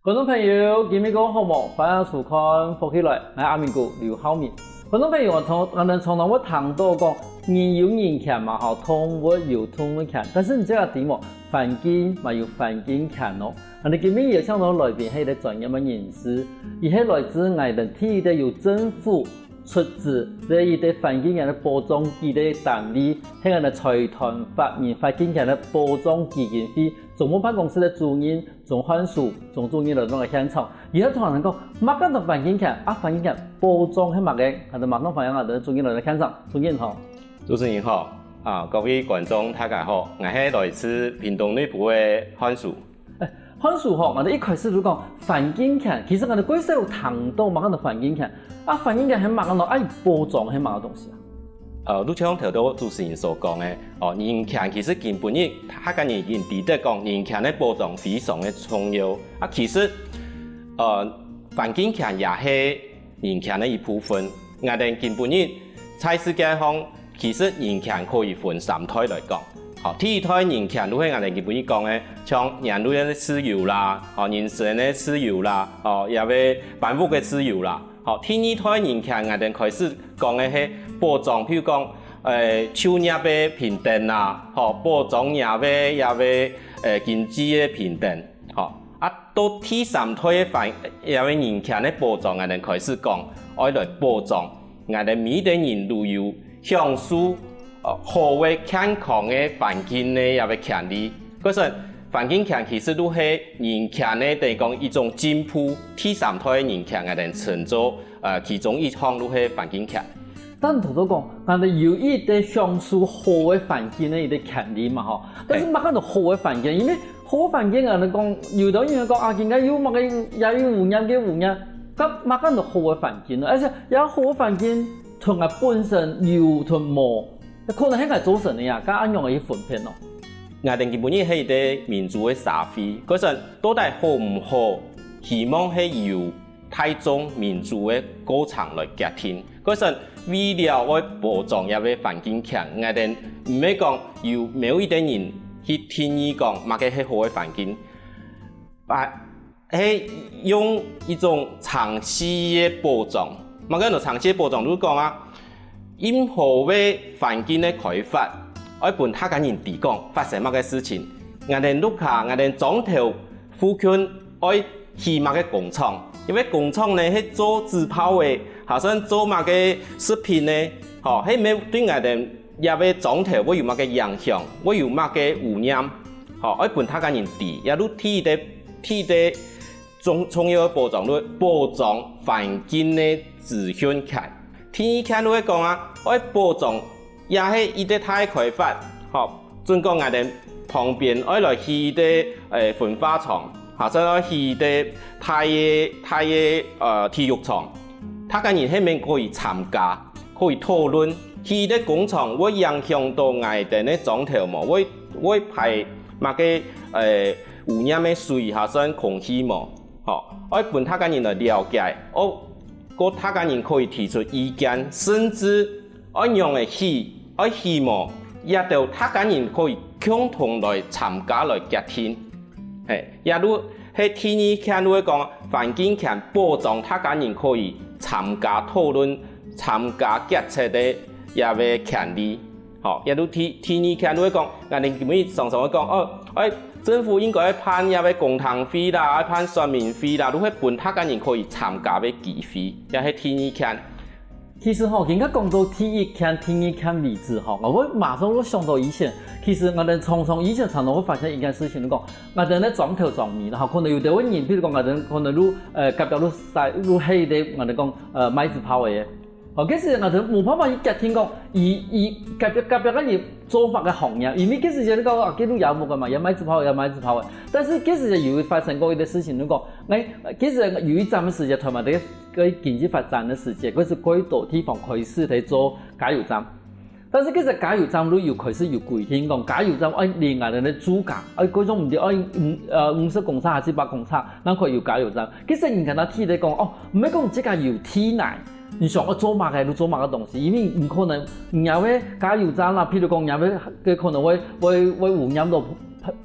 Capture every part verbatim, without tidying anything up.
觀眾朋友，今晡日過好無？歡迎收看《福氣來》，𠊎阿明哥劉浩明。觀眾朋友，常，𠊎等常常會聽到講，人有人權嘛吼，動物有動物權，但是你這下知無？環境嘛有環境權哦。𠊎等今晡日邀請到來賓係一個專業个人士，佢係來自𠊎等第一個由政府出資，這一個環境个保障基金个單位，係𠊎等財團法人環境權个保障基金會總務辦公室个主任鍾煥舒鍾主任來到𠊎等个現場。佢愛同𠊎等講，麼个安到環境權，啊環境權保障係麼个？𠊎等馬上歡迎𠊎等个主任來到現場。主任好。主持人好，啊各位觀眾大家好，𠊎係來自屏東內埔个煥舒。 煥舒吼，𠊎等一開始就講環境權，其實𠊎等過去有聽到麼个安到環境權，啊環境權係麼个安到愛保障係麼个東西啊？呃，就像頭到主持人所講个，哦，人權其實今晡日大家人已經知得講人權个保障非常个重要。啊其實，呃，環境權也係 人權个一部分。𠊎等今晡日在世界上，其實人權可以分三類來講。好，第一類人權就係𠊎等今晡日講个，像言論个自由啦，哦，人身个自由啦，哦，也係搬屋个自由啦。好，第二類人權𠊎等開始講个係保障，譬如講，呃，就業个平等啦，好，保障也係，也係，呃，經濟个平等。好，啊到第三類个環，也係人權个保障，𠊎等開始講，愛來保障𠊎等每一個人都有享受，呃，好个健康个環境个這個權利。故所環境權其實就係人權个，等於講一種進步，第三類个人權𠊎等稱做，呃，其中一項就係環境權。 但頭先講，𠊎等有一個享受好个環境个一個權利嘛吼。但是麼个安到好个環境，因為好个環境𠊎等講，有兜人講啊，今个有麼个也有污染个污染，該麼个安到好个環境呢？而且這好个環境同𠊎本身有同無，可能係𠊎造成个呀，該恁樣个去分別咯。𠊎等今晡日係一個民主个社會，故所到底好毋好，希望係由 大眾民主个過程來決定。故所為了愛保障這個環境權，𠊎等毋係講有某一個人去定義講麼个係好个環境，啊，係用一種程序个保障。麼个安到程序个保障？就係講啊，任何个環境个開發，愛分大家人知講發生麼个事情。𠊎等屋下，𠊎等庄頭 附近愛起麼个工廠，因為工廠呢係做紙炮个，還算做麼个食品呢，吼，係毋係對𠊎等這個庄頭會有麼个影響，會有麼个污染，吼，愛分大家人知，也就第一個，第一個重，重要个保障，就係保障環境个資訊權。第二權就係講啊，愛保障 也係一個大開發，吼，準講𠊎等旁邊愛來起一個，呃，焚化廠，還係愛起一個大个，大个，呃，體育場，大家人係毋係可以參加，可以討論，起一個工廠會影響到𠊎等个庄頭無？會，會排麼个，呃，污染个水還係空氣無？吼，愛分大家人來了解，哦，過大家人可以提出意見，甚至 愛仰仔起，愛起無，這兜大家人可以共同來參加來決定。係，也就係第二權就係講環境權保障大家人可以參加討論、參加決策个這個權利。吼，也就第，第二權就係講，𠊎等今晡日常常會講，哦，愛，政府應該愛辦這個公聽會啦，愛辦說明會啦，就係分大家人可以參加个機會，這係第二權。 其實吼，今下講到第一權、第二權為止吼，𠊎會馬上就想到以前。其實𠊎等常常以前常常會發生一件事情，就講𠊎等个庄頭庄尾啦，吼，可能有兜人，比如講𠊎等可能就，呃，隔壁就係，就係一個𠊎等講，呃，賣紙炮个。哦，其實𠊎等無辦法去決定講，佢，佢隔壁，隔壁个人做麼个行業，因為其實就係講啊，佢就也無个嘛，也賣紙炮，也賣紙炮个。但是其實有發生過一個事情，就講，哎，其實有一站个時間，台灣个 个經濟發展个時節，該係幾多地方開始在做加油站。但是其實加油站就有開始有規定講，加油站愛離𠊎等个住家，愛該種毋知愛五，呃，五十公尺還係一百公尺，正可以有加油站。其實人家那地咧講，哦，毋係講自家有地泥，你想愛做麼个就做麼个東西，因為你可能你也會加油站啦，譬如講你也會，佢可能會，會，會污染到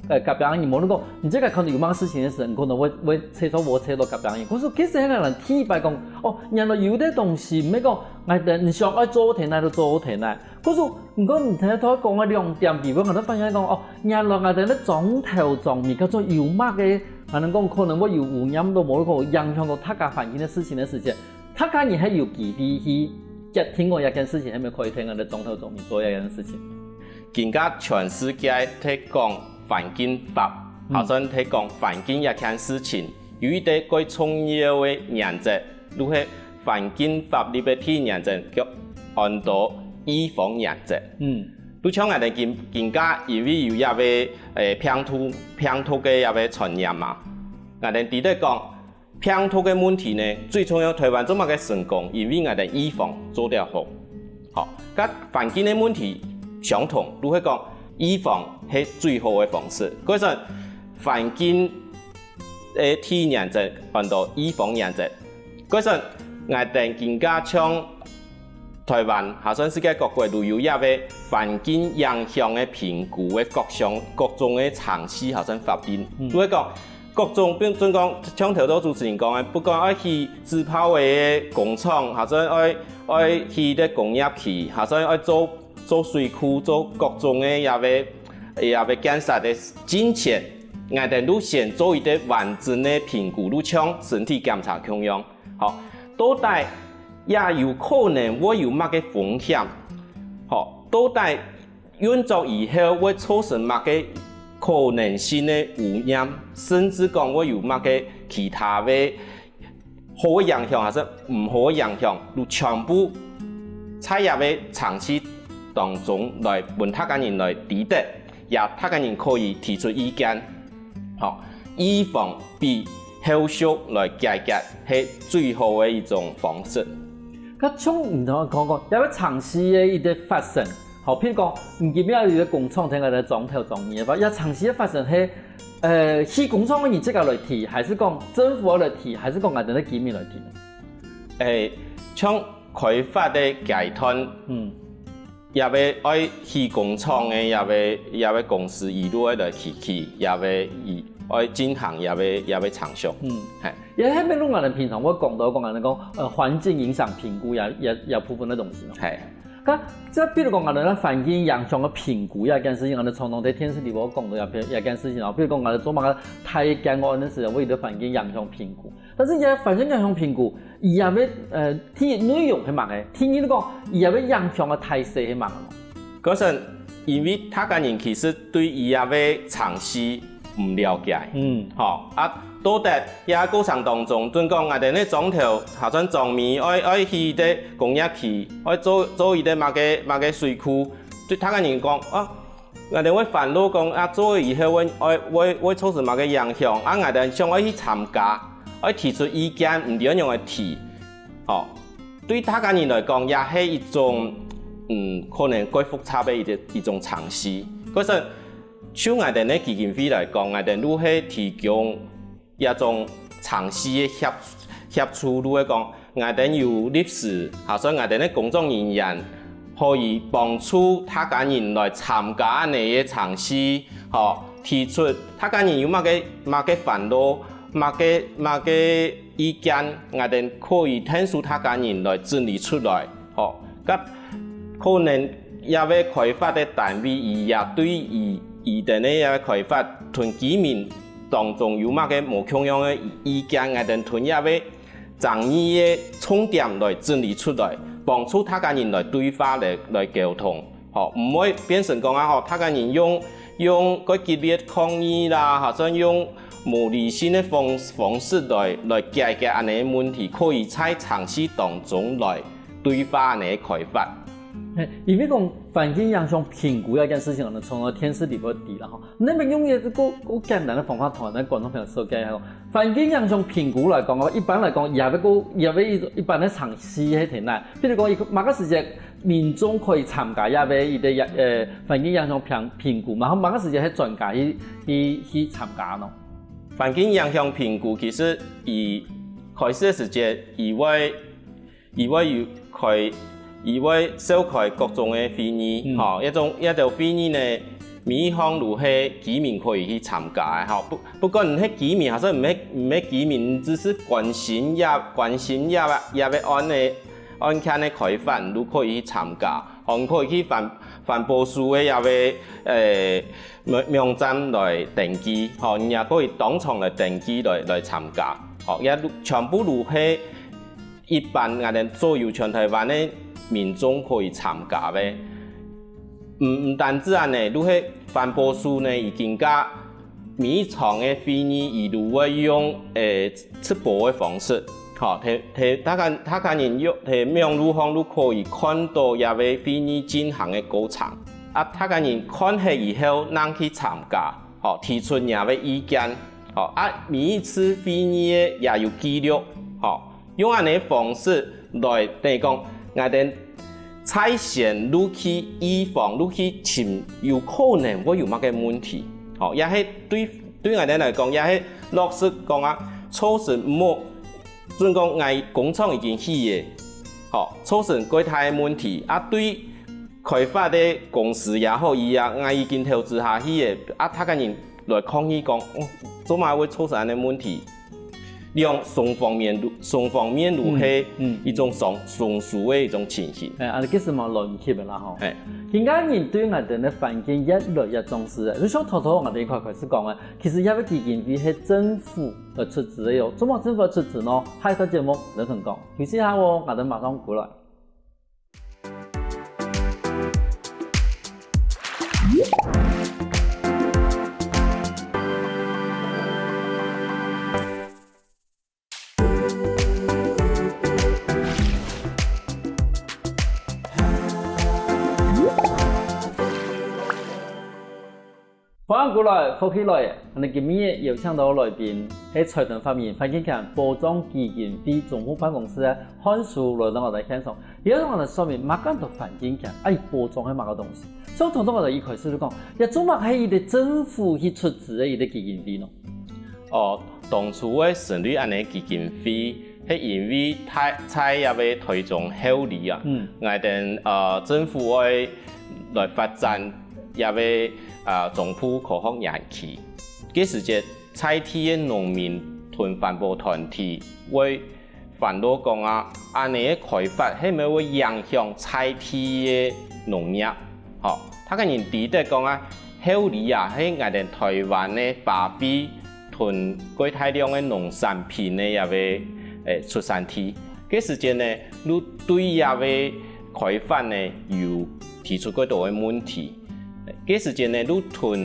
呃，隔壁人，無論講你自家看到有麼个事情个時，你可能會會切到無切到隔壁人。可是其實該个人第一擺講，哦，原來有兜東西，毋係講𠊎兜你想愛做得來就做得來。可是毋過你頭頭講个兩點，比如講，𠊎兜發現講，哦，原來𠊎兜个庄頭庄尾，叫做有麼个，可能講可能會有污染到，無論講影響到大家環境个事情个時節，大家人係有機會去決定講這件事情係毋係可以在𠊎兜庄頭庄尾做這件事情。 今下全世界在講環境法，好像在講環境這件事情，有一個最重要个原則，就係環境法裡个第一原則叫安到預防原則。嗯，就像𠊎兜今今下因為有這個誒病毒病毒个這個傳染嘛，𠊎兜知得講， 病毒个問題呢，最重要台灣做麼个成功，因為𠊎兜預防做得好。好，該環境个問題相同，就係講預防係最好个方式。故所環境个第一原則安到預防原則。故所𠊎兜今下像 台灣，還算世界各國都有這個環境影響个評估个各項各種个程序，還算法令。就係講各種，比如講像頭頭主持人講个，不管愛起紙炮个工廠，還算愛愛起个工業區，還算愛做做水庫，做各種个這個這個建設个進前，𠊎兜都先做一個完整个評估，就像身體檢查共樣。 好，到底也有可能會有麼个風險？好，到底運作以後會造成麼个可能性个污染，甚至講會有麼个其他个好个影響，還係毋好个影響，就全部在這個程序當中來分大家人來知得，也大家人可以提出意見。 好，預防比後續來解決係最好个一種方式。該像你頭先講過，這個程序个一個發生，好，譬如講，你今日有一個工廠在𠊎兜庄頭庄尾个話，這程序个發生係，呃，起工廠个人自家來提，還係講政府愛來提，還係講𠊎兜个居民來提？誒，像開發个階段，嗯， 也會愛起工廠个，也會也會公司一路愛來起起，也會一愛進行，也會也會參詳。嗯，係，也係毋係𠊎兜平常會講到講𠊎兜講，呃，環境影響評估也也也部分个東西咯。係，該這比如講𠊎兜个環境影響个評估這件事情，𠊎兜常常在電視裡會講到這這件事情哦。比如講𠊎兜做麼个大建案个時候，會有環境影響評估。 但是這環境影響評估，佢這個呃，第一內容係麼个？第二講，佢這個影響个大細係麼个？可是因為大家人其實對佢這個程序毋了解，嗯，好啊，到底這個過程當中，準講𠊎兜个庄頭，還算庄尾愛愛起一個工業區，愛做做一個麼个麼个水庫，對大家人講啊， 𠊎兜會煩惱講啊，做以後會會會會造成麼个影響？啊，𠊎兜想愛去參加，愛提出意見，毋知愛仰般提。哦，對大家人來講，也係一種嗯，可能較複雜个一個一種程序。可是，像𠊎兜个基金會來講，𠊎兜就係提供 這種程序个協協助，就係講𠊎兜有律師，還算𠊎兜个工作人員，可以幫助大家人來參加恁呢个程序，吼，提出大家人有麼个麼个煩惱，麼个麼个意見，𠊎兜可以𢯭手大家人來整理出來，吼，該可能這個開發个單位，佢也對佢佢等个這個開發同居民 當中有麼个無共樣个意見，𠊎兜同這個爭議个重點來整理出來，幫助大家人來對話來來溝通，吼，毋會變成講啊吼，大家人用用較激烈抗議啦，還算用無理性个方方式來來解決恁呢个問題，可以在程序當中來對話恁呢个開發。嘿，因為講環境影響評估這件事情，𠊎兜從來電視裡會知啦吼。 你能用一個較簡單个方法同𠊎兜觀眾朋友紹介一下？環境影響評估來講哦，一般來講，也會過也會一一般个程序係點呢？比如講，一麼个時節民眾可以參加這個一個呃環境影響評評估嘛，麼个時節係專家去去去參加呢？環境影響評估其實佢開始个時節，佢會 佢會有開，佢會召開各種个會議，嗯，吼，這種這兜會議呢，每一項都係居民可以去參加个吼。不，不管你係居民，還係毋係，毋係居民，你只係關心這，關心這，這个案个，案件个開發，你都可以去參加。吼，你可以去環，環保署个這个，呃，網，網站來登記，吼，你也可以當場來登記來，來參加。吼，這全部都係一般𠊎兜所有全臺灣个民眾可以參加个。毋，毋單止恁呢，就係環保署呢，已經甲每一場个會議，佢都會用，誒，直播个方式，吼，大，大，大家，大家人用，在網路項都可以看到這个會議進行个過程。啊，大家人看忒以後，正去參加，吼，提出若个意見，吼，啊，每一次會議个也有記錄，吼。 用恁呢方式來，等於講，𠊎兜在先就去預防，就去尋有可能會有麼个問題。吼，也係對，對𠊎兜來講，也係落實講啊，造成無，準講𠊎工廠已經起个，吼，造成過大个問題，啊，對開發个公司也好，佢啊，𠊎已經投資下去个，啊，大家人來抗議講，哦，做麼會造成恁呢問題？ 兩，雙方面都，雙方面都係，嗯，嗯，一種雙，雙輸个一種情形。哎，啊，其實嘛，亂極个啦吼。哎。今个人對𠊎兜个環境越來越重視了。就像頭頭𠊎兜一開始講个，其實這个基金會係政府來出資个喲。做麼政府來出資呢？下一段節目，𠊎兜同講。休息下哦，𠊎兜馬上過來。 歡迎過來，福氣來！𠊎兜今晡日邀請到來賓係財團法人環境權保障基金會總部辦公室个漢書來到𠊎兜現場，佢愛同𠊎兜說明麼个安到環境權，啊，佢保障係麼个東西。像頭先𠊎兜一開始就講，這做麼係一個政府去出資个一個基金會呢？哦，當初會成立恁呢基金會，係因為在，在這个臺中后里啊，嗯，𠊎兜，呃，政府愛來發展這个，呃，中部科學園區。該時節，在地个農民同環保團體會煩惱講啊，恁呢个開發係毋係會影響在地个農業？吼，大家人知得講啊，后里啊，係𠊎兜臺灣个花卉同過大量个農產品个這个，誒，出產地。該時節呢，就對這个開發呢，有提出過多个問題。該時節呢，就同，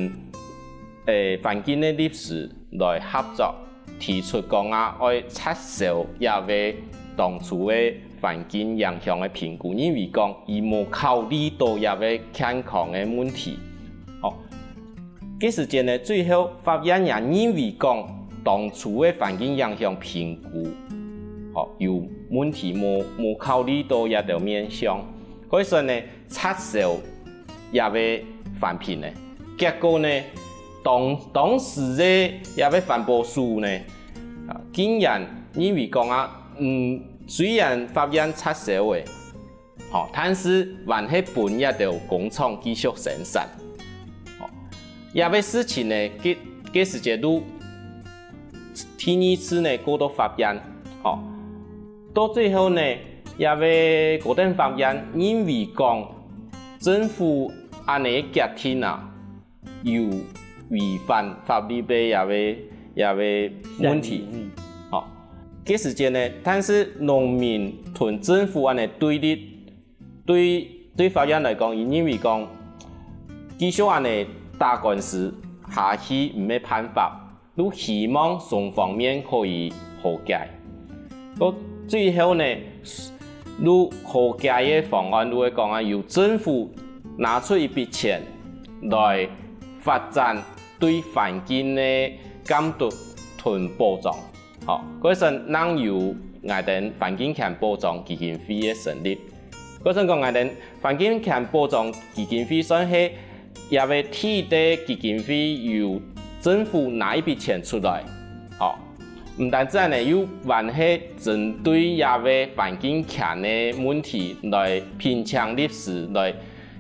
誒，環境个律師來合作，提出講啊，愛撤銷這个當初个環境影響个評估，因為講，佢無考慮到這个健康个問題。吼， 該時節呢，最後法院也認為講，當初个環境影響評估，吼，有問題，無，無考慮到這兜面向，所以說呢，撤銷這个環評呢。結果呢，當，當時个這个環保署呢，啊，竟然認為講啊，嗯，雖然法院撤銷了， 吼，但是還係分這兜工廠繼續生產。吼，這个事情呢，該，該時節就第二次呢，告到法院。吼，到最後呢，這个高等法院認為講，政府恁呢決定啊， 有違反法律个這个，這个問題。嗯。吼，該時節呢，但是農民同政府恁呢對立，對，對法院來講，佢認為講，繼續恁呢打官司下去毋係辦法，就希望雙方面可以和解。到最後呢，就和解个方案就會講啊，由政府拿出一筆錢來發展 對環境个監督同保障。吼，該時正有𠊎兜環境權保障基金會个成立。該時講𠊎兜環境權保障基金會算係這个第一个基金會由政府拿一筆錢出來。吼，毋單止恁呢，又還係針對這个環境權个問題來聘請律師來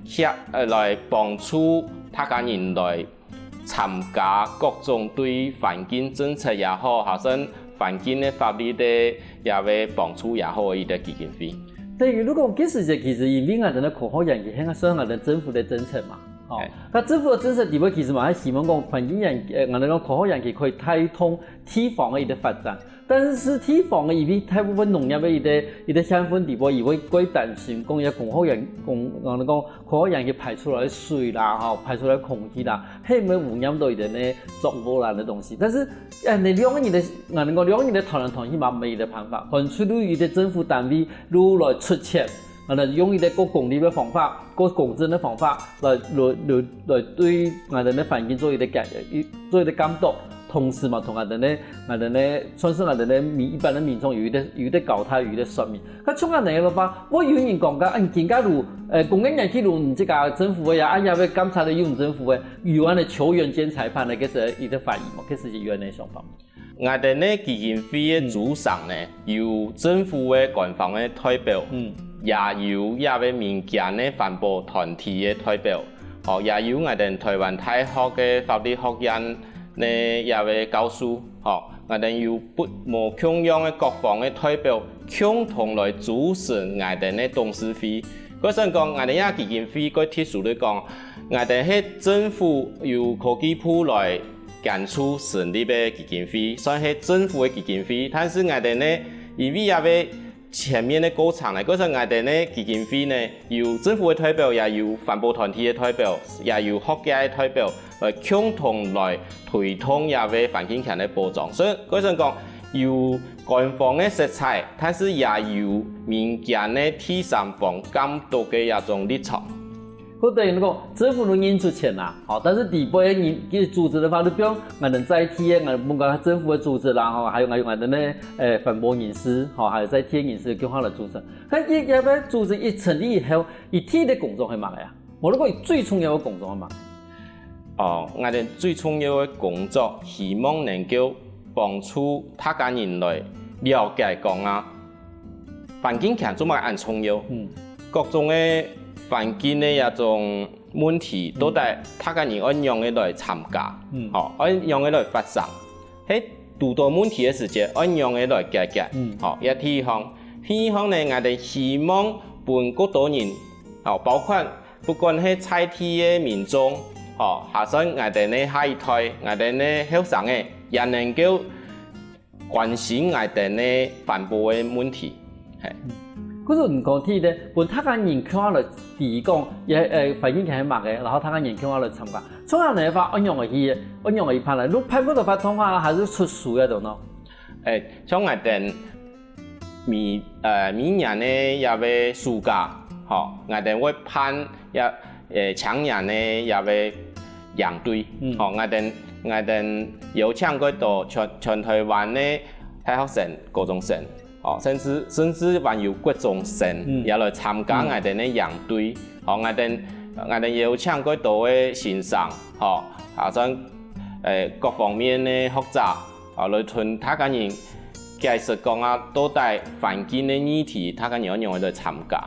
協，呃，來幫助大家人來參加各種對環境政策也好，還係環境个法律个也會幫助也好个一個基金會。等於如果其實這其實因為𠊎兜个科學園區，係算𠊎兜政府个政策嘛。哦，該政府个政策底背其實嘛，還希望講環境園，呃，𠊎兜講科學園區可以帶動地方个一個發展。但是地方个因為大部分農業个一個一個縣份底背，佢會過擔心講一個科學園，講，𠊎兜講科學園區排出來个水啦，吼，排出來个空氣啦，係毋會污染到佢兜个作物啦个東西。但是，呃，你兩個人个，𠊎兜講兩個人个團來團去嘛，無一個辦法，可能除了佢兜政府單位，如來出錢，可能用一個較公理个方法，較公正个方法來來來來對𠊎兜个環境做一個監，做一個監督，同時嘛，同𠊎兜个𠊎兜个算是𠊎兜个民一般个民眾有一個有一個交代，有一個說明。該像恁樣个話，會有人講講，嗯，今下路，呃，公園園區路，你這個政府个呀，哎呀，要監察个用政府个，有恁个球員兼裁判个，這係一個反應嘛，這係有恁个想法。 𠊎兜个基金會个組成呢，有政府个官方个代表，也有這個民間个環保團體个代表，吼，也有𠊎兜臺灣大學个法律學院个這個教授，吼，𠊎兜有不無共樣个各方个代表，共同來組成𠊎兜个董事會。該算講，𠊎兜這基金會个特殊來講，𠊎兜係政府由科技部來 捐助成立个基金會，算係政府个基金會，但是𠊎兜呢，因為這個前面个過程呢，故所𠊎兜呢基金會呢，有政府个代表，也有環保團體个代表，也有學界个代表，來共同來推動這個環境權个保障。所以故所講，有官方个色彩，但是也有民間个第三方監督个這種立場。 或等於講，政府都印出錢啦，吼，但是底背个人个組織个話，就比如𠊎兜在地个，𠊎兜講政府个組織啦，吼，還有𠊎有𠊎兜个，呃，環保人士，吼，還有在地个人士共下來組成。該一一個組織一成立以後，佢第一个工作係麼个啊？無論講佢最重要个工作係麼个？哦，𠊎兜最重要个工作，希望能夠幫助大家人來了解講啊，環境權做麼个恁重要？嗯，各種个環境个這種 問題，到底大家人愛仰仔來參加，吼，愛仰仔來發聲，係堵到問題个時節，愛仰仔來解決，吼，這第一項。第二項呢，𠊎兜希望分較多人，吼，包括不管係在地个民眾，吼，還算𠊎兜个下一代，𠊎兜个後生仔，也能夠 關心𠊎兜个環保个問題。係。故所你講第一个，分大家人共下來知講，也，呃，環境權係麼个，然後大家人共下來參加。像恁樣个話，愛仰仔去，愛仰仔去辦呢？你辦過个活動啊，還係出書該種呢？誒，像𠊎兜每，呃，每年个這個暑假，吼，𠊎兜會辦 這，呃，青年个這個營隊，吼，𠊎兜，𠊎兜邀請過到全，全臺灣个大學生、高中生，吼，甚至，甚至還有國中生也來參加𠊎兜个營隊，吼，𠊎兜，𠊎兜邀請過到个先生，吼，啊，像，呃，各方面个學者，啊，來同大家人解釋講啊，到底環境个議題，大家人愛仰仔來參加。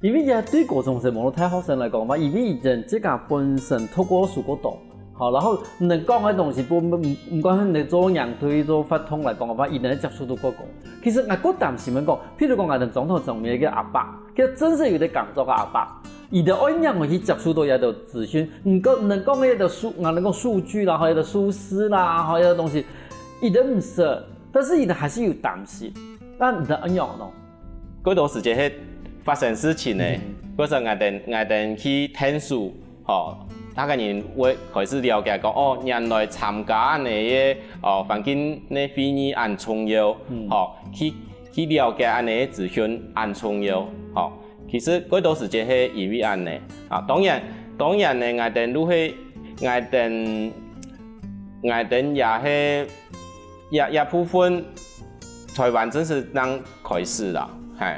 因為這對高中生無論大學生來講嘛，因為佢兜自家本身讀過書過多，吼，然後能講个東西，不，毋，毋管係你做營隊、做活動來講个話，佢兜接觸度過廣。其實𠊎過擔心个講，譬如講𠊎兜莊頭上面个阿伯，佢真實有在工作个阿伯，佢兜愛仰仔去接觸到這兜資訊，毋過能講个這兜數，𠊎兜講數據啦，吼，這兜數字啦，吼，這兜東西，佢兜毋識，但是佢兜還係有擔心，該你兜愛仰呢？ 過多時節係發生事情呢，故所𠊎兜，𠊎兜去𢯭手，吼，大家人會開始了解講，哦，原來參加恁仔个，哦，環境个會議恁重要，吼，去，去了解恁仔个資訊恁重要，吼。其實過多時節係因為恁仔，啊，當然，當然呢，𠊎兜就係，𠊎兜，𠊎兜也係 這，這部分臺灣正式正開始啦，係，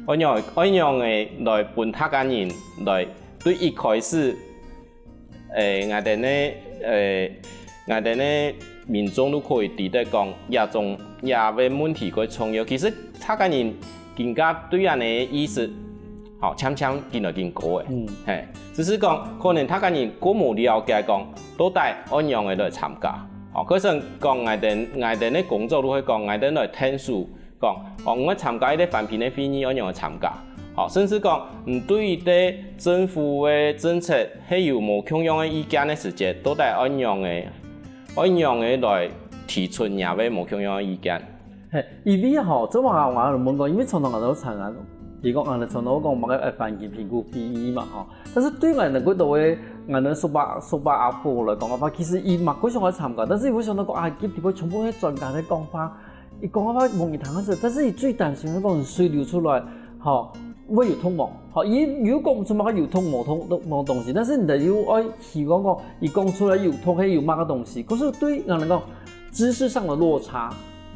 愛仰，愛仰仔來分大家人來對一開始，誒，𠊎兜个，誒，𠊎兜个民眾都可以知得講，這種，這個問題个重要。其實大家人更加對恁仔个意識吼，漸漸緊來緊高个。嗯。嘿，只是講，可能大家人過無了解講，到底愛仰仔來參加。吼，可以講𠊎兜，𠊎兜个工作就係講，𠊎兜來𢯭手，講，哦，你愛參加一個環評个會議，愛仰仔參加。吼，甚至講，你對一個政府个政策係有無共樣个意見个時節，到底愛仰仔，愛仰仔來提出若个無共樣个意見。 嘿，因為吼，這下𠊎問講，因為常常𠊎兜參加，比如講𠊎兜常常講麼个呃環境評估會議嘛吼，但是對𠊎兜過多个𠊎兜叔伯叔伯阿婆來講个話，其實佢嘛過想愛參加，但是佢會想到講啊，佢底背全部个專家个講話，佢講个話無人聽得識，但是佢最擔心个講水流出來，吼，會有毒無？吼，佢又講毋出麼个有毒無毒無東西，但是你又愛希望講，佢講出來有毒係有麼个東西，可是對𠊎兜講，知識上的落差。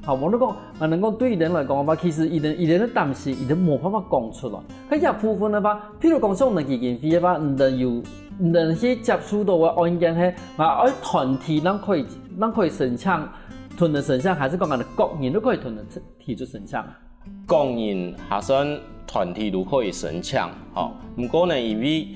好，無論講，啊，能講對佢兜來講个話，其實佢兜佢兜个擔心，佢兜無辦法講出來。該這部分个話，譬如講像𠊎兜基金會个話，你兜有，你兜去接觸到个案件係，啊，愛團體正可以正可以申請，同人申請，還係講𠊎兜個人都可以同人提出申請？個人還算團體都可以申請，吼。毋過呢，因為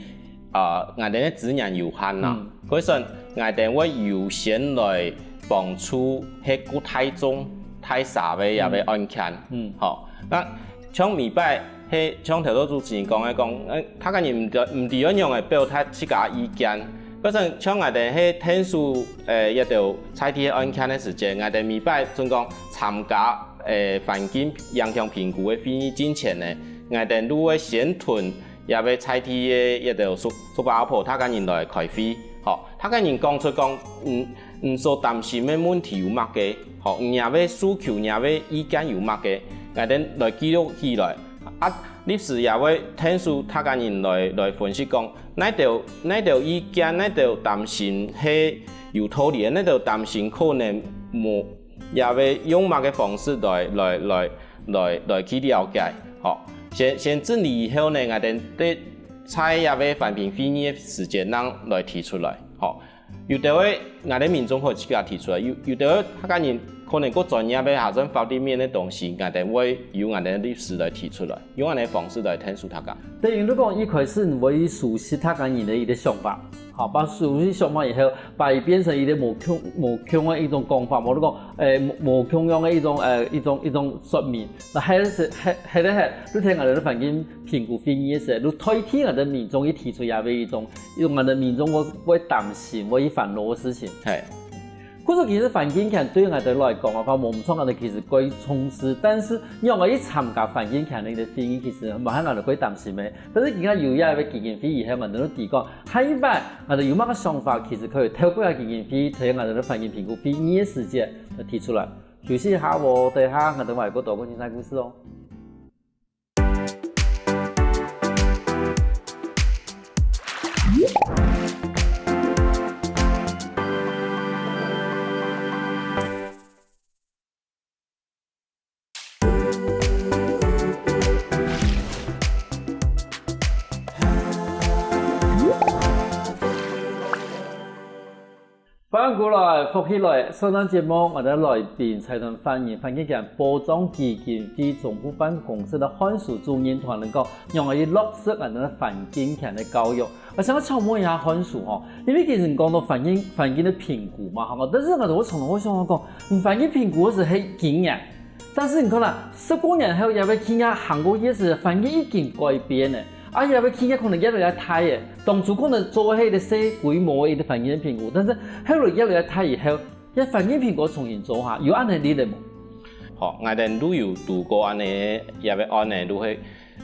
啊，𠊎兜个資源有限啦，所以說𠊎兜會優先來幫助係較大眾、大儕个這个案件。嗯，好，該像每擺係像頭先主持人講个講，呃，大家人毋知毋知愛仰仔表達自家意見。可是像𠊎兜係𢯭手，呃，這兜在地个案件个時節，𠊎兜每擺準講參加，呃，環境影響評估个會議進前呢，𠊎兜都會先同 這个在地个這兜叔叔伯阿婆大家人來開會，吼，大家人講出講，嗯，嗯所擔心个問題有麼个，吼，若个訴求、若个意見有麼个，𠊎兜來記錄起來。啊，律師也會𢯭手大家人來來分析講，哪兜哪兜意見、哪兜擔心係有道理个，哪兜擔心可能無，也會用麼个方式來來來 來來去了解，吼。先先整理以後呢，𠊎兜在在這个環評會議个時節正來提出來，吼。有兜个𠊎兜民眾可以自家提出來，有有兜个大家人可能較專業个，還算法律面个東西，𠊎兜會由𠊎兜律師來提出來，用恁仔方式來𢯭手大家。等於你講一開始你會熟悉大家人个一個想法，好，把熟悉想法以後，把佢變成一個無共無共个一種講法，無你講，誒，無無共樣个一種，誒，一種一種說明。 該係係係係，你聽𠊎兜環境評估會議个時，你代替𠊎兜民眾去提出這个一種，一種𠊎兜民眾會會擔心、會去煩惱个事情。嘿。故所其實環境權對𠊎兜來講个話，無毋著𠊎兜其實較重視，但是仰仔去參加環境權个一個會議，其實無係𠊎兜較擔心个。但是今下有這个基金會以後，𠊎兜都知講，下一擺𠊎兜有麼个想法，其實可以透過這基金會，在𠊎兜環境評估會議个時節來提出來。 休息一下哦，等下𠊎兜還有較多个精彩故事哦。 歡迎過來，福氣來！上段節目，𠊎兜來賓財團法人環境權保障基金會總部辦公室个漢書主任同𠊎兜講，仰仔去落實𠊎兜環境權个教育。𠊎想請問一下漢書吼，因為其實你講到環境環境个評估嘛，吼，但是𠊎兜會常常會想到講，嗯，環境評估个時係經驗， 但是你看啊，十過年後，這个企業行過去个時，環境已經改變了。啊，這个企業可能越來越大了。當初可能做个係一個細規模个一個環境評估，但是後來越來越大以後，這環境評估重新做下，有恁仔理解無？好，𠊎兜都有堵過恁仔，這个案仔都係，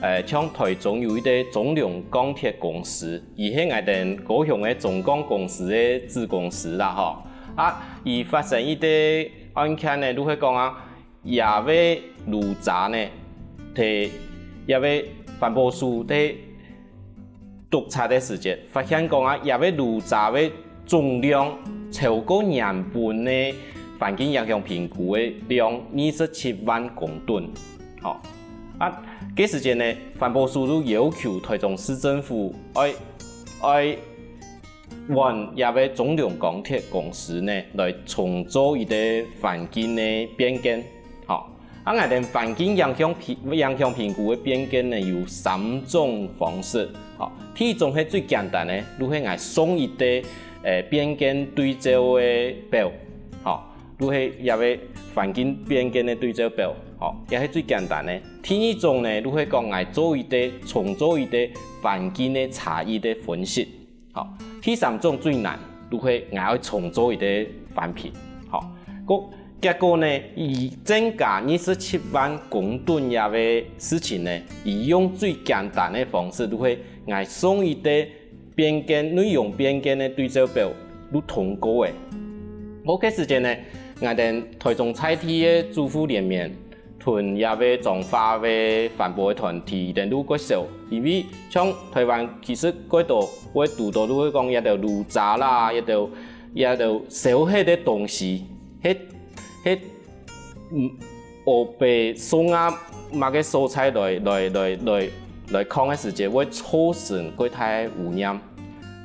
呃，像台中有一個中隆鋼鐵公司，佢係𠊎兜高雄个中鋼公司个子公司啦，吼。啊，佢發生一個案件呢，都係講啊， 這个爐渣呢，在這个環保署在督察个時節，發現講啊，這个爐渣个總量超過原本个環境影響評估个量二十七萬公噸。吼，啊，該時節呢，環保署就要求台中市政府愛愛 換這个中隆鋼鐵公司呢，來重做佢个環境个變更。吼，啊，𠊎兜環境影響評，影響評估个變更呢，有三種方式。吼，第一種係最簡單个，就係𠊎送一個，呃，變更對照个表，吼，就係這個環境變更个對照表，吼，這係最簡單个。第二種呢，就係講𠊎做一個，重做一個環境个差異个分析。 吼，第三種最難，就係𠊎愛重做一個翻評。吼，該結果呢，以增加二十七萬公噸這個事情呢，佢用最簡單个方式，就係𠊎送一個變更，內容變更个對照表，就通過了。該時節呢，𠊎兜臺中在地个主婦聯盟 同這個彰化个環保个團體等都較少，因為像臺灣其實較多會堵到就會講這兜爐渣啦，這兜，這兜燒忒个東西，係，係，嗯，烏白送啊麼个所在來，來，來，來，來囥个時節，會造成較大个污染。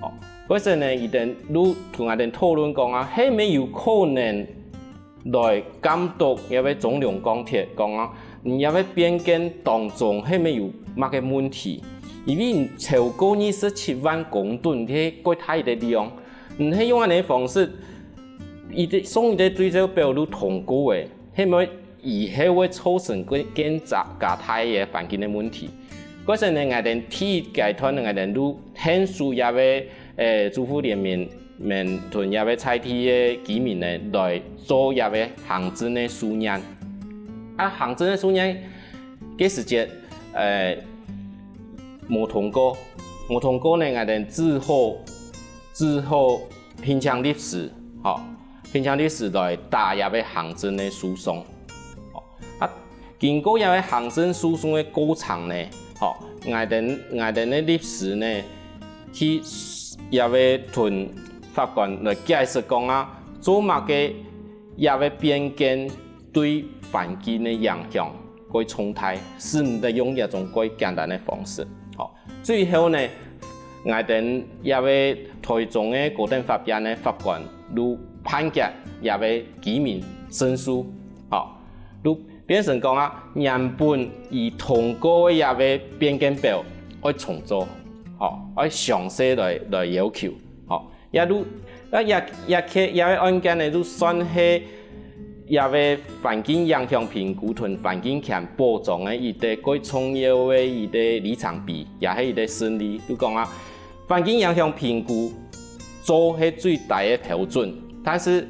哦，該時呢，佢等就同𠊎兜討論講啊，係無有可能 來監督這個中龍鋼鐵講啊，你這個變更當中係無有麼个問題，因為你超過二十七萬公噸，係較大个量，你係用恁樣个方式，一個，送一個對照表就通過了，係無以後會造成更，更加，加大个環境个問題。該時呢，𠊎兜第一階段呢，𠊎兜就𢯭手這個，呃，主婦聯盟 們同這個在地个居民呢，來做這個行政个訴願。啊，行政个訴願个時節，呃，無通過，無通過呢，𠊎兜只好，只好聘請律師，吼，聘請律師來打這個行政个訴訟。吼，啊， 經過這個行政訴訟个過程呢，吼，𠊎兜，𠊎兜个律師呢，去這個同法官來解釋講啊，做麼个這個變更對環境个影響較重大，使毋得用這種較簡單个方式。吼，最後呢，𠊎兜這個臺中个高等法院个法官就判決這個居民勝訴，吼，就 變成講啊，原本已通過个這個變更表愛重做，吼，愛詳細來，來要求，吼。也就，啊，也，也，這個案件呢，就算係這個環境影響評估同環境權保障个一個較重要个一個里程碑，也係一個勝利。就講啊，環境影響評估做係最低个標準，但是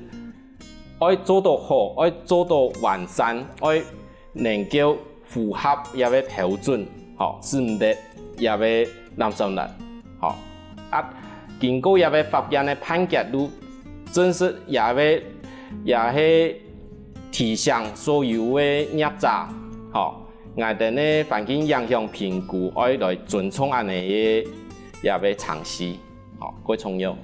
愛做到好，愛做到完善，愛能夠符合這個標準，吼，使毋得這個濫糝濫，吼。啊，經過這個法院个判決，就正式這個，也係提醒所有个業者，吼，𠊎兜个環境影響評估愛來尊重恁樣个這個程序，吼，較重要。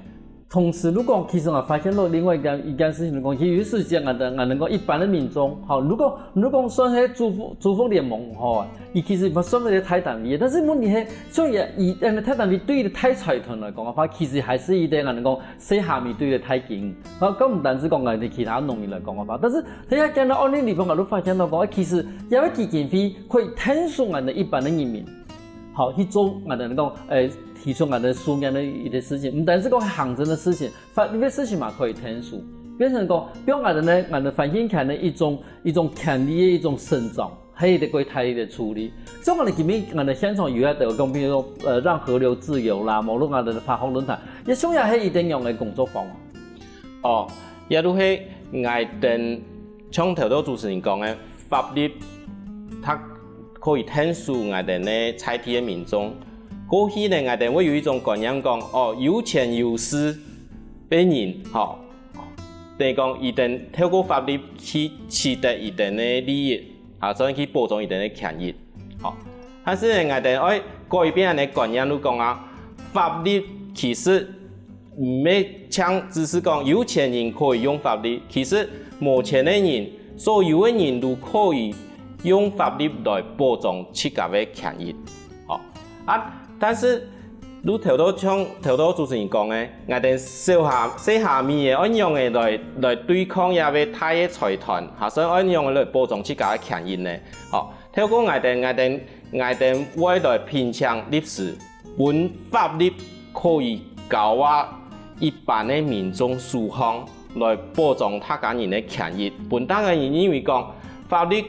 同時，如果其實𠊎發現到另外一件，一件事情，講，其實有時間，𠊎兜，𠊎兜講一般个民眾，吼，如果，如果算係主婦，主婦聯盟，吼，佢其實毋算係一個大單位，但是問題係，所以佢，佢，呃，大單位對於大財團來講个話，其實還係一個，𠊎兜講，細蝦米對於大金。然後更毋單止講𠊎兜其他農民來講个話，但是大家看到案例裡頭，𠊎都發現到講，其實這個基金會可以𢯭手𠊎兜一般个人民。 好，去做𠊎兜講，呃，提出𠊎兜書面个一個事情，毋單止講行政个事情，法律个事情嘛可以𢯭手，變成講，變𠊎兜呢，𠊎兜環境權个一種，一種權利个一種伸張，還有一個過大个處理。所以𠊎兜今日𠊎兜現場有一個講，比如說，呃，讓河流自由啦，無論𠊎兜个法學論壇，也像也係一定樣个工作坊。哦，也就係𠊎兜 像頭到主持人講个，法律，佢可以𢯭手𠊎兜个在地个民眾。過去呢，𠊎兜會有一種觀念講，哦，有錢有勢个人，吼，等於講佢兜透過法律去取得佢兜个利益，啊，所以去保障佢兜个權益，吼。但是呢，𠊎兜愛改變恁樣个觀念，就講啊，法律其實 毋係淨只係講有錢人可以用法律，其實無錢个人，所有个人都可以用法律來保障自家个權益。吼，啊，但是如頭到像頭到主持人講个，𠊎兜小下細下尾个愛仰仔來來對抗這兜大个財團，還算愛仰仔來保障自家个權益呢？吼，透過𠊎兜𠊎兜𠊎兜會來聘請律師，分法律可以交啊一般个民眾手項，來保障大家人个權益。分大家人認為講，法律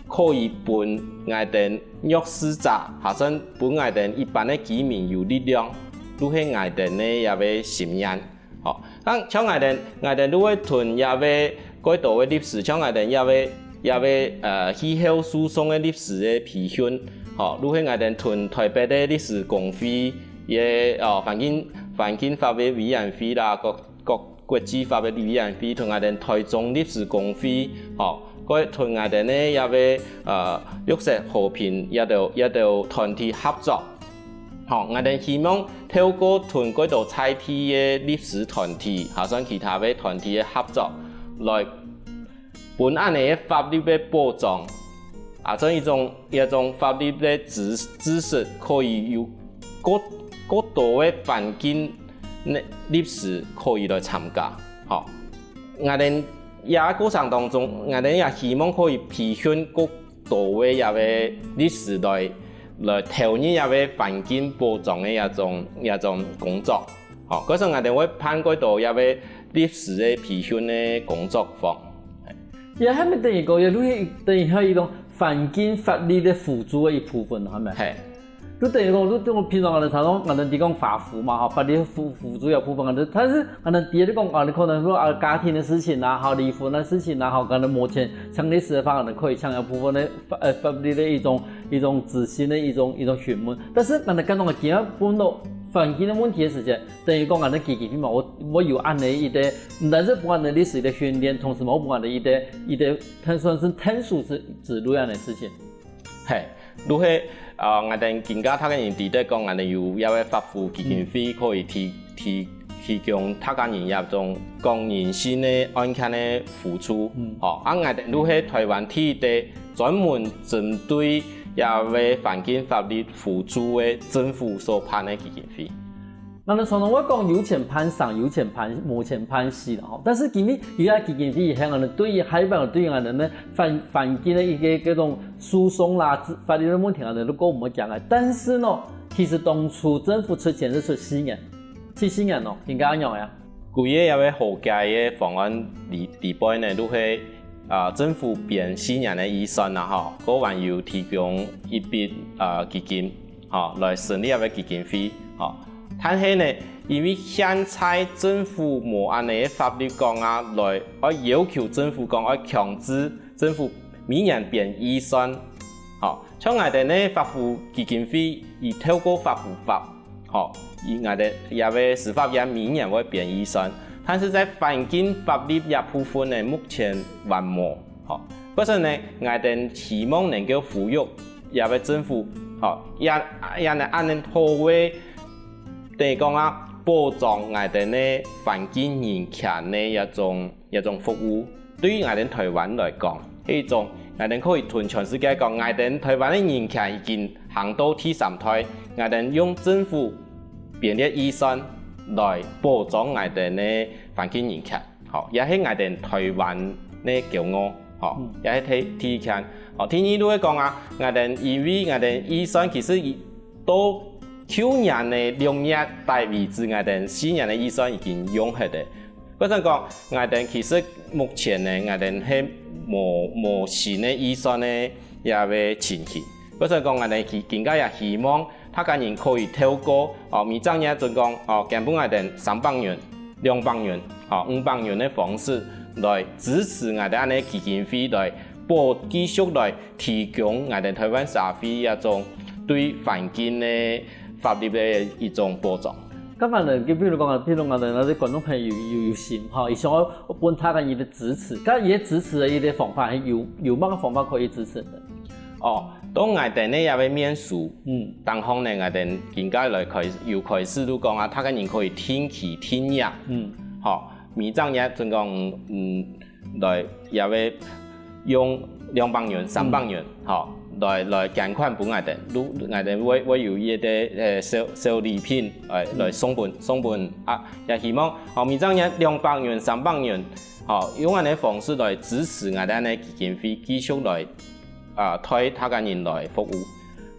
可以分𠊎兜弱勢者，還算分𠊎兜一般个居民有力量，就係𠊎兜个這个心願。吼，像𠊎兜𠊎兜就會同這个蓋多个律師，像𠊎兜這个這个呃氣候訴訟个律師个培訓，吼，就係𠊎兜同臺北个律師公會个哦環境環境法律委員會啦，各各國際法律委員會，同𠊎兜臺中律師公會，吼，過同𠊎兜个這个呃綠色和平這兜這兜團體合作。吼，𠊎兜希望透過同蓋多在地个律師團體，還算其他个團體个合作，來分恁仔个法律个保障，啊，這一種一種法律个知知識可以有過過多个環境个律師可以來參加。吼，𠊎兜這過程當中，𠊎兜也希望可以培訓過多个這个律師來來投入這个環境保障个這種這種工作。吼，故所𠊎兜會辦過多這个律師个培訓个工作坊。也還沒等於講，也就是等於還有一種環境法律个輔助个一部分，係無？係。就等於講，就就平常𠊎兜常常𠊎兜在講法扶嘛，吼，法律輔輔助个部分，𠊎兜，但是𠊎兜第一講，啊，你可能說啊，家庭个事情啊，吼，離婚个事情啊，吼，可能目前像類似个法，𠊎兜可以像一部分个法呃法律个一種一種諮詢个一種一種詢問。但是𠊎兜剛剛个經驗碰到環境个問題个時間，等於講𠊎兜基金會嘛，𠊎𠊎有恁仔一个，毋單止分𠊎兜律師个訓練，同時嘛，𠊎分𠊎兜一个一个，算算是特殊之之類恁仔事情。係，就係啊，𠊎兜今下大家人知得講，𠊎兜有這个法扶基金會可以提提提供大家人這種個人性个案件个輔助。嗯。吼，啊，𠊎兜就係臺灣第一个專門針對這个環境法律輔助个政府所辦个基金會。 𠊎兜常常會講有錢辦生，有錢辦無錢辦死啦吼。但是今日有這基金會以後，𠊎兜對於海外，對於𠊎兜个環環境个一个這種訴訟啦、法律个問題，𠊎兜都過毋會驚个。但是呢，其實當初政府出錢係出四年，七四年咯，應該恁樣呀。舊个這个和解个方案裡裡背呢，就係啊政府編四年个預算啦吼，過還有提供一筆啊基金。 吼，來成立這个基金會。吼，但係呢，因為現在政府無恁仔个法律講啊，來愛要求政府講愛強制政府每年編預算。吼，像𠊎兜呢法扶基金會，佢透過法扶法，吼，佢𠊎兜這个司法院每年會編預算，但是在環境法律這部分呢，目前還無。 吼，故所呢，𠊎兜希望能夠呼籲這个政府，吼，也也能恁仔好个，等於講啊，保障𠊎兜个環境人權个這種這種服務。對於𠊎兜臺灣來講，係一種𠊎兜可以同全世界講，𠊎兜臺灣个人權已經行到第三代，𠊎兜用政府編列預算來保障𠊎兜个環境人權。 吼，也係𠊎兜臺灣个驕傲，吼，也係第第一件。吼，第二就係講啊，𠊎兜因為𠊎兜預算其實已到舊年个六月底為止，𠊎兜四年个預算已經用忒了。故所講，𠊎兜其實目前呢，𠊎兜係無無新个預算个這个情形。故所講，𠊎兜今今下也希望 大家人可以透過哦，每隻月準講哦，捐分𠊎兜三百元、兩百元、哦五百元个方式來支持𠊎兜恁仔基金會來保繼續來提供𠊎兜臺灣社會這種對環境个法律个一種保障。剛剛呢，就比如講啊，比如講啊，那些觀眾朋友有有有心哈，佢想要分大家人个支持，該佢个支持个一个方法，有有麼个方法可以支持呢？ 哦，到𠊎兜个這个面書，嗯，當中呢，𠊎兜今下來開有開始就講啊，大家人可以定期訂閱，嗯，吼，每隻月準講，嗯，來這个用兩百元、三百元，吼，來來捐款分𠊎兜，如𠊎兜會會有一個呃小小禮品來來送分送分啊，也希望吼每隻月兩百元、三百元，吼用恁樣方式來支持𠊎兜个基金會繼續來啊替大家人來服務。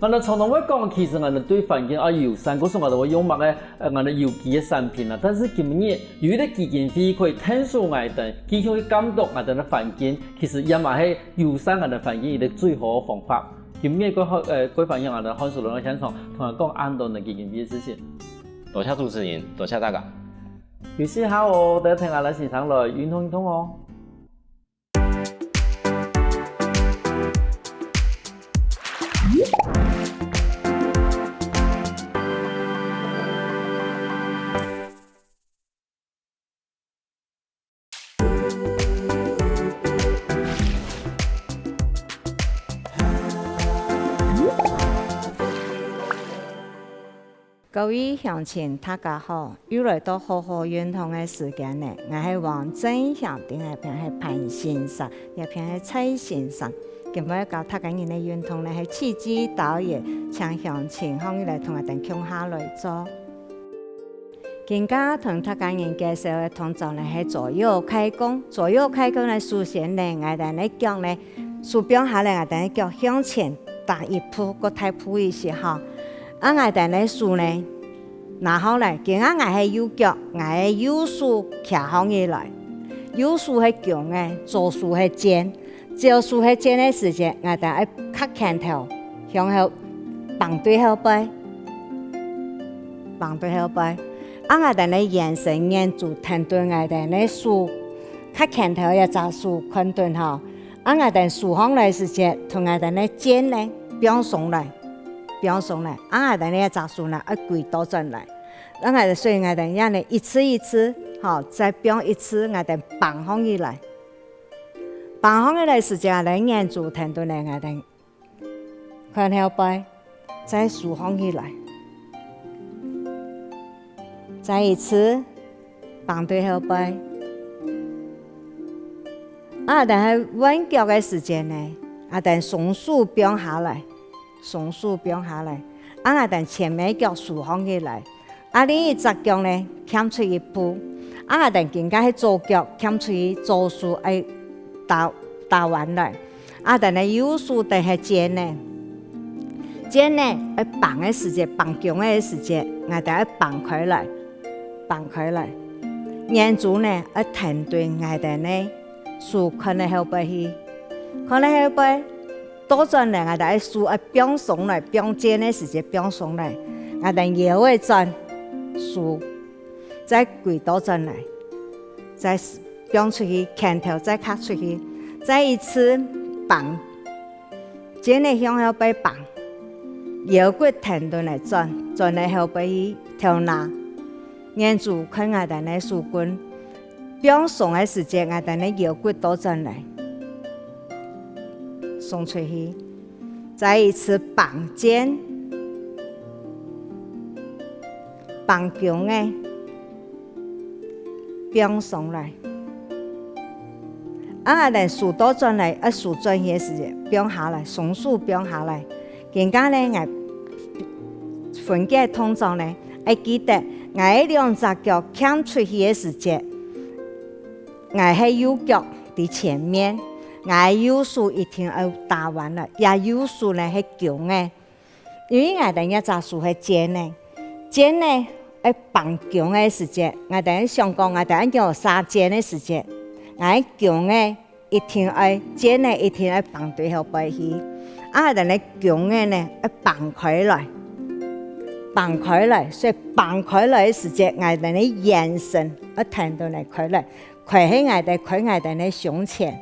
𠊎兜常常會講，其實𠊎兜對環境愛友善，故所𠊎兜會用麼个呃𠊎兜有機个產品啊。但是今日有一個基金會可以𢯭手𠊎兜，繼續去監督𠊎兜个環境，其實也嘛係友善𠊎兜環境一個最好个方法。今日各位呃各位朋友，𠊎兜漢書樓个現場，同𠊎講恁多个基金會个事情。多謝主持人，多謝大家。休息下哦，等下𠊎兜先生來運動運動哦。 各位鄉親，大家好！又來到好好運動个時間了。𠊎係王正祥，頂个片係潘先生，這片係蔡先生。今晡日教大家人个運動呢，係氣機導引，請鄉親䟘起來同𠊎兜共下來做。今下同大家人介紹个動作呢係左右開弓。左右開弓呢，首先呢，𠊎兜个腳呢，手放下來，𠊎兜个腳向前 踏一步，過踏步一息吼。啊𠊎兜个手呢，拿好來，今下𠊎係右腳，𠊎个右手擎䟘起來，右手係弓个，左手係箭。左手係箭个時節，𠊎兜愛揢拳頭，向後，挷對後背，挷對後背。啊𠊎兜个眼神眼珠跈等𠊎兜个手，揢拳頭這隻手看等吼。 啊𠊎兜手䟘來時節，同𠊎兜个箭呢，放鬆來，放鬆來。啊𠊎兜呢隻手呢，愛歸倒轉來。啊𠊎兜所以𠊎兜這呢一次一次，吼，再放一次，𠊎兜挷䟘起來。挷䟘起來時節，𠊎兜眼珠跈等呢，𠊎兜 看後背，再手䟘起來。再一次，挷對後背。啊𠊎兜換腳个時節呢，啊𠊎兜雙手放下來，雙手放下來。啊𠊎兜前面腳手䟘起來， 啊另一隻腳呢，跈出一步。啊𠊎兜今下係左腳跈出去，左手愛打打彎來。啊𠊎兜呢右手等係箭呢，箭呢愛挷个時節，挷弓仔个時節，𠊎兜愛挷開來，挷開來。眼珠呢愛跈等𠊎兜呢手看个後背去，看个後背。 倒轉來，𠊎兜个手愛放鬆來，放箭个時節放鬆來，𠊎兜腰仔轉，手再歸倒轉來，再放出去，拳頭再揢出去，再一次挷，箭仔向後背挷，腰骨跈等來轉，轉來後背去，頭那，眼珠看𠊎兜个手根。 放鬆个時節，𠊎兜个腰骨倒轉來，送出去。再一次挷箭，挷弓仔，放鬆來。啊𠊎兜手倒轉來，啊手轉去个時節，放下來，雙手放下來。今下呢，𠊎分解動作呢，愛記得，𠊎个兩隻腳跈出去个時節， 𠊎係右腳在前面，𠊎个右手一定愛打彎來，這右手呢係弓仔。因為𠊎兜這隻手係箭仔，箭仔愛挷弓个時節，𠊎兜想講𠊎兜愛用射箭个時節，𠊎个弓仔一定愛，箭仔一定愛挷對後背去。啊𠊎兜个弓仔呢愛挷開來，挷開來，所以挷開來个時節，𠊎兜个眼神愛跈等來開來。 開係𠊎兜，開𠊎兜个胸前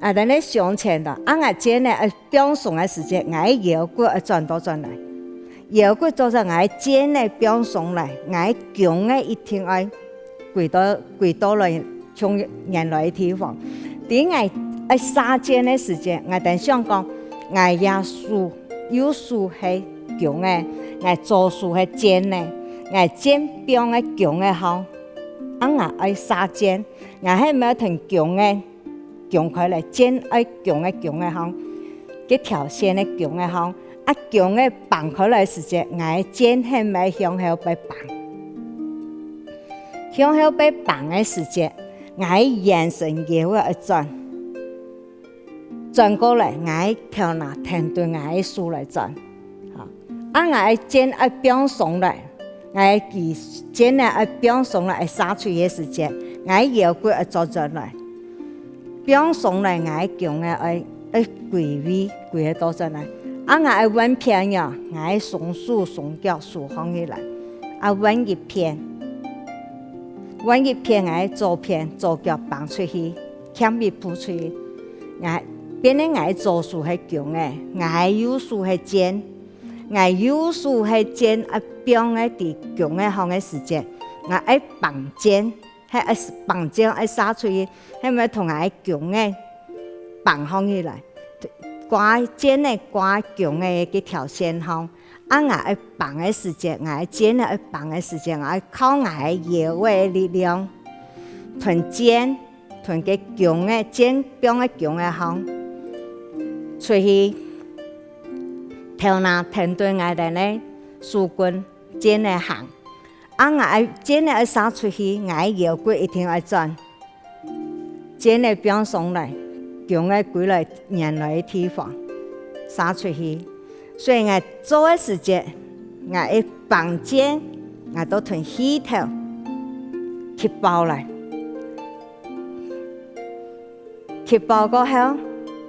，𠊎兜个胸前咯，啊𠊎箭仔愛放鬆个時節，𠊎个腰骨愛轉倒轉來，腰骨倒轉，𠊎箭仔放鬆來，𠊎弓仔一定愛歸到歸到來像原來个地方。在𠊎愛射箭个時節，𠊎兜想講，𠊎這手右手係弓仔，𠊎左手係箭仔，𠊎箭放个弓仔項，啊𠊎愛射箭。 𠊎係毋係同弓仔弓開來，箭愛弓仔弓仔項。一條線个弓仔項，啊弓仔挷開來時節，𠊎个箭係毋係向後背挷？向後背挷个時節，𠊎个圓身腰仔愛轉，轉過來，𠊎个頭那跈等𠊎个手來轉。好，啊𠊎个箭愛放鬆來，𠊎个箭呢愛放鬆來，愛射出去个時節，𠊎个腰骨愛做轉來。 放鬆來，𠊎个弓仔愛，愛歸位，歸个倒轉來。啊𠊎愛換片喲，𠊎个雙手雙腳收䟘起來，啊換一片，換一片𠊎个左片，左腳挷出去，欠一步出去。𠊎變成𠊎个左手係弓仔，𠊎个右手係箭。𠊎右手係箭，啊放个在弓仔項个時節，𠊎愛挷箭， 係愛挷箭愛射出去，係毋係同𠊎个弓仔挷䟘起來，掛箭仔掛弓仔个該條線項。啊𠊎愛挷个時節，𠊎个箭仔愛挷个時節，𠊎愛靠𠊎个腰仔个力量，同箭，同該弓仔，箭放个弓仔項，出去，頭那跈等𠊎兜个手棍，箭仔行。 啊𠊎愛箭仔愛射出去，𠊎个腰骨一定愛轉。箭仔放鬆來，弓仔歸來原來个地方，射出去。所以𠊎做个時節，𠊎愛挷箭，𠊎都同氣頭吸飽來。 吸飽過後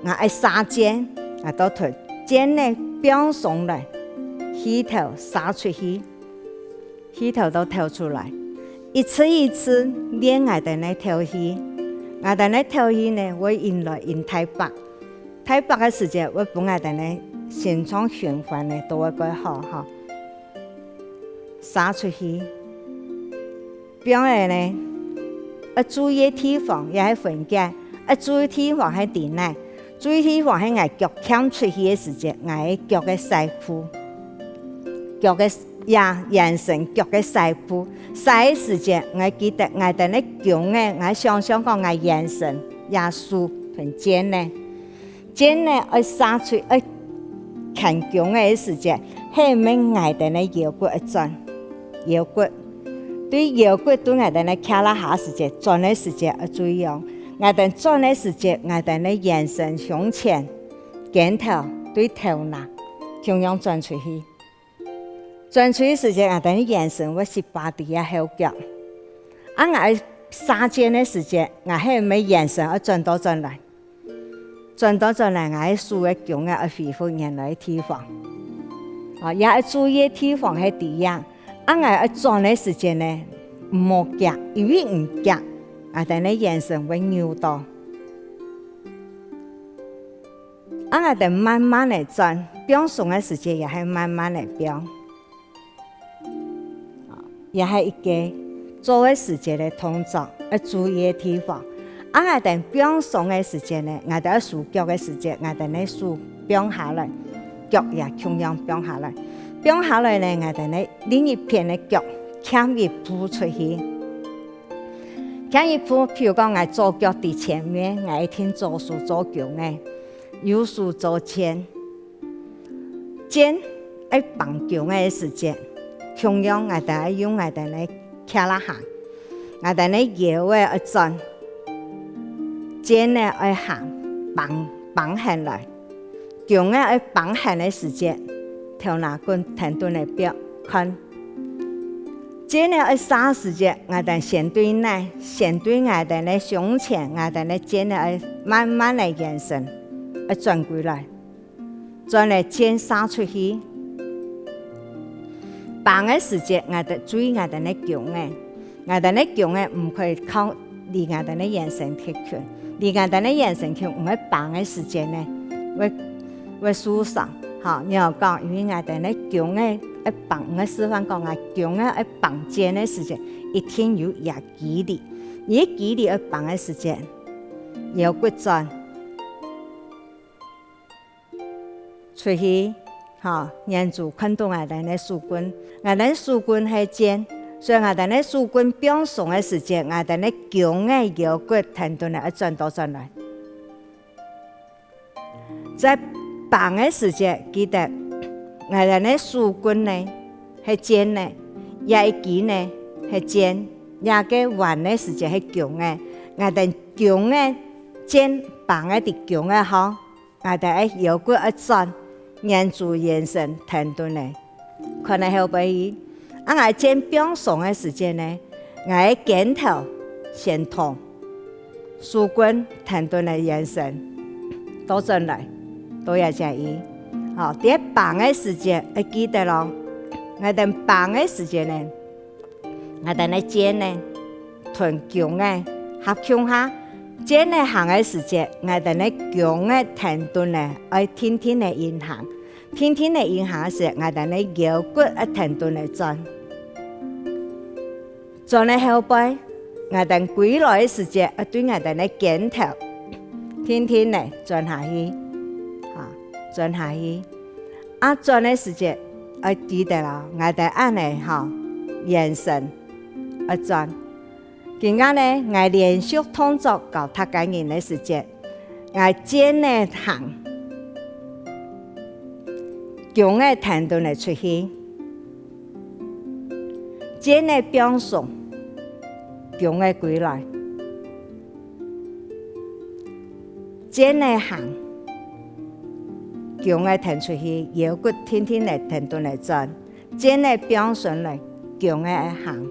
，𠊎愛射箭，𠊎都同箭仔放鬆來，氣頭射出去，氣頭都敨出來。一次一次練𠊎兜个敨氣。𠊎兜个敨氣呢，會引來引大腹。大腹个時節，會分𠊎兜个心臟循環呢，都會較好吼。射出去。 放仔呢，愛注意个地方也係分解，愛注意个地方係在哪？注意个地方係𠊎腳㧡出去个時節，𠊎个腳个屎朏，腳个，也，圓身腳个屎朏。屎个時節，𠊎記得𠊎兜个弓仔，𠊎想像講𠊎圓身，也手同箭仔。 箭仔愛射出，愛牽弓仔个時節，係毋係𠊎兜个腰骨愛轉？腰骨，對腰骨對𠊎兜个胯下時節，轉个時節愛注意哦。𠊎兜轉个時節，𠊎兜个圓身、胸前、肩頭、對頭那，共樣轉出去。轉出去時節，𠊎兜个圓身會失敗在這後腳。啊𠊎射箭个時節，𠊎係毋係圓身愛轉倒轉來？ 轉倒轉來，𠊎个手个弓仔愛恢復原來个地方。哦，也愛注意个地方係在這。啊𠊎愛轉个時節呢，毋好遽，因為毋遽，𠊎兜个圓身會扭到。啊𠊎兜慢慢仔轉，放鬆个時節也係慢慢仔放。 也係一個做个時節个動作，愛注意个地方。啊𠊎兜放鬆个時節呢，𠊎兜愛收腳个時節，𠊎兜个手放下來，腳也共樣放下來。放下來呢，𠊎兜个另一片个腳跨一步出去。跨一步，譬如講，𠊎左腳在前面，𠊎一定左手做弓仔，右手做箭。 箭愛挷弓仔个時節，共樣𠊎兜愛用𠊎兜个胯下行，𠊎兜个腰仔愛轉，箭仔愛行，挷，挷絚來。弓仔愛挷絚个時節，頭那脣跈等仔放，看。箭仔愛射時節，𠊎兜先對哪，先對𠊎兜个胸前，𠊎兜个箭仔愛慢慢仔圓身，愛轉歸來。 轉來箭射出去。挷个時節，𠊎兜注意𠊎兜个弓仔，𠊎兜个弓仔毋可以靠離𠊎兜个圓身忒近，離𠊎兜个圓身近，毋會挷个時節呢，會，會受傷。吼，你有講，因為𠊎兜个弓仔愛挷，毋會示範講𠊎弓仔愛挷箭个時節，一定有這距離，這距離愛挷个時節，腰骨轉。 出去，吼，眼珠看著𠊎兜个手棍，𠊎兜个手棍係箭，所以𠊎兜个手棍放鬆个時節，𠊎兜个弓仔腰骨跈等仔愛轉倒轉來。在挷挷个時節，記得𠊎兜个手棍呢係箭仔，這一支呢係箭，這个彎个時節係弓仔。𠊎兜弓仔箭挷个在弓仔項，𠊎兜个腰骨愛轉，沿住圓身跈等仔。看仔後背去。啊𠊎箭放鬆个時節呢，𠊎个肩頭先動，手棍跈等仔圓身，倒轉來，倒這隻去。好，在挷个時節愛記得哦，𠊎兜挷个時節呢，𠊎兜个箭呢，同弓仔合共下，箭仔行个時節，𠊎兜个弓仔跈等仔愛定定仔運行，定定仔運行个時，𠊎兜个腰骨愛跈等仔轉。 轉个後背，𠊎兜歸來个時節，愛對𠊎兜个肩頭，定定仔轉下去，哈，轉下去。啊轉个時節，愛記得哦，𠊎兜恁仔吼，圓身愛轉。今下呢，𠊎連續動作教大家人个時節， 𠊎箭仔行，弓仔跈等仔出去，箭仔放鬆，弓仔歸來，箭仔行，弓仔跈出去，腰骨定定仔跈等仔轉。 箭仔放鬆來，弓仔行。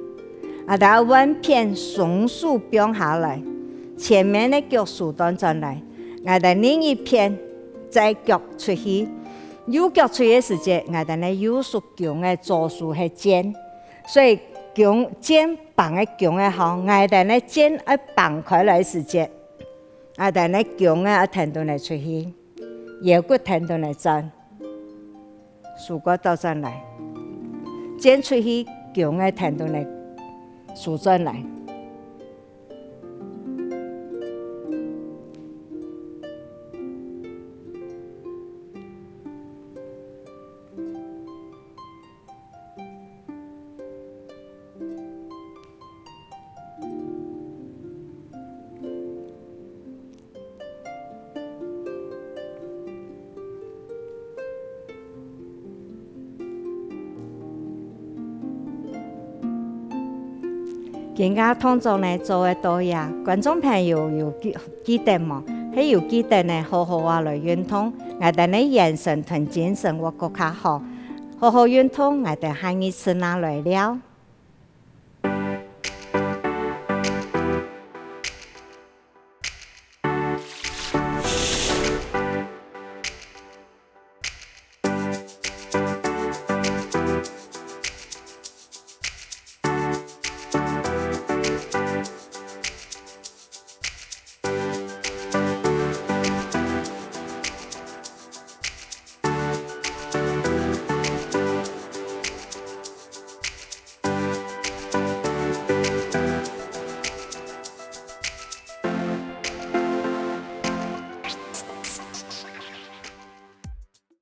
𠊎兜換片雙手放下來，前面个腳收轉轉來。𠊎兜另一片，左腳出去，右腳出去个時節，𠊎兜个右手弓仔，左手係箭。所以弓，箭挷个弓仔吼，𠊎兜个箭愛挷開來个時節，𠊎兜个弓仔愛跈等仔出去，腰骨跈等仔轉。 手骨倒轉來，箭出去，弓仔跈等仔收轉來。 今下動作呢做到這，觀眾朋友有記，記得無？係有記得呢，好好仔來運動，𠊎兜个圓身同精神會過較好。好好運動，𠊎兜下二次那來尞。